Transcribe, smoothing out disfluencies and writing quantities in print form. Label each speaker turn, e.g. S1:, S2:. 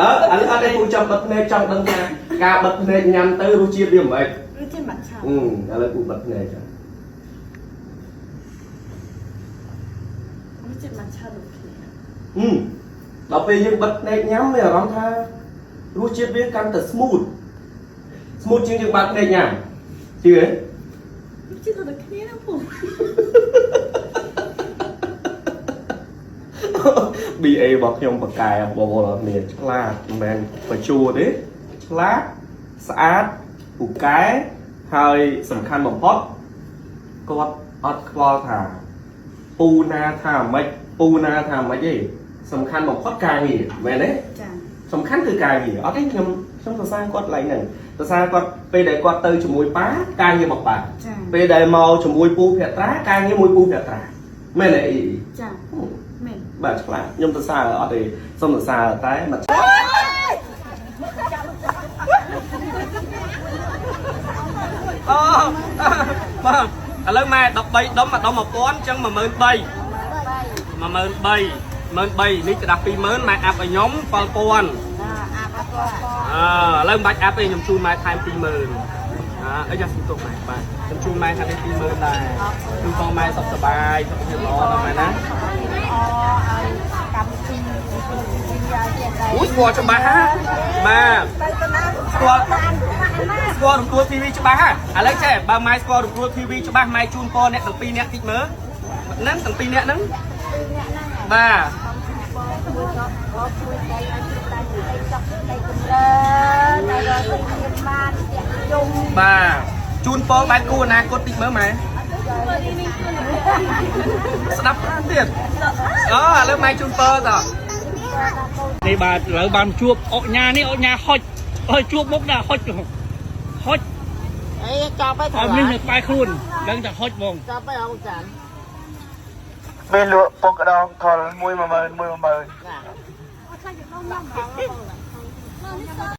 S1: អើអានេះអត់ទេពូចង់បិទភ្នែកចង់ដឹងថាការបិទភ្នែកញ៉ាំទៅរសជាតិវាមិនម៉េច
S2: រសជាតិម៉ាត់ឆា
S1: អឺឥឡូវពូបិទភ្នែកចា
S2: រសជាតិម៉ាត់ឆាដូចគ្នា
S1: អឺដល់ពេលយើងបិទភ្នែកញ៉ាំមានអារម្មណ៍ថារសជាតិវាកាន់តែ smooth smooth ជាងយើងបើកភ្នែកញ៉ាំជឿទេ
S2: រសជាតិដូចគ្នាណាពូ
S1: BA របស់ខ្ញុំបកកែបងប្អូនអរគ្នាឆ្លាតមិនមែនបញ្ជួទេឆ្លាតស្អាតពូកែហើយសំខាន់បំផុតគាត់អត់ខ្វល់ថាពូណាថាម៉េចពូណាថាម៉េចទេសំខាន់បំផុតការងារមែនទេ
S2: ចា
S1: សំខាន់គឺការងារអត់ទេខ្ញុំខ្ញុំសរសើរគាត់ឡើងហ្នឹងសរសើរគាត់ពេលដែលគាត់ទៅជាមួយប៉ាការងាររបស់ប៉ា
S2: ចា
S1: ពេលដែលមកជាមួយពូភក្ត្រាការងារមួយពូភក្ត្រាមែនទេអ៊ី
S2: ចាមែន
S1: បាទឆ្លាតខ្ញុំសរសើរអត់ទេសុំសរសើរតែមកអូបាទឥឡូវម៉ែ13ដុំមួយដុំ1000អញ្ចឹង13000 13000 13000នេះក្តាស់20000ម៉ែអាប់ឲ្យខ្ញុំ7000 អើឥឡូវមិនបាច់អាប់ទេខ្ញុំជូនម៉ែថែម20000អើអីយ៉ាសុំទោសម៉ែបាទខ្ញុំជូនម៉ែថានេះ20000ដែរគឺបងម៉ែសុខសប្បាយសុខភាពល្អដល់ម៉ែណា
S3: ឲ្យកម្មវិធីវិញ្ញាទៀតដែរ
S1: អូយស្គាល់ច្បាស់ហ่าបាទ
S3: ទៅទៅណា
S1: ស្គាល់
S3: បានច្បាស់ណា
S1: ស្គាល់រំដួល TV ច្បាស់ហ่าឥឡូវចេះបើម៉ែស្គាល់រំដួល TV ច្បាស់ម៉ែជូនពរអ្នកទាំងពីរអ្នកតិចមើលហ្នឹងទាំងពីរអ្នកហ្នឹង
S3: ពីរអ្នកហ្នឹង
S1: បាទ
S3: បងមួយក៏ក៏ជួយដៃឲ្យជួយដៃដៃចុកដៃកម្រើដៃរកភាពបានតាក់ជុំ
S1: បាទជូនពរបែបគូអនាគតតិចមើលម៉ែស្ដាប់ទៀតអូឥឡូវម៉ែជូនពរតោះ
S4: នេះបាទឥឡូវបានជួបអុកញ៉ានេះអុកញ៉ាហុចអើយជួបមុខដែរហុចហុច
S3: អីចាប់ឲ្យ
S4: អត់មាននៅក្បែរខ្លួនដឹងតែហុចហ្មង
S3: ចាប់ឲ្យអង្គចាន
S5: មានលក់ពងកដងថុល1 1 0 0 1 1 0 0
S3: ណា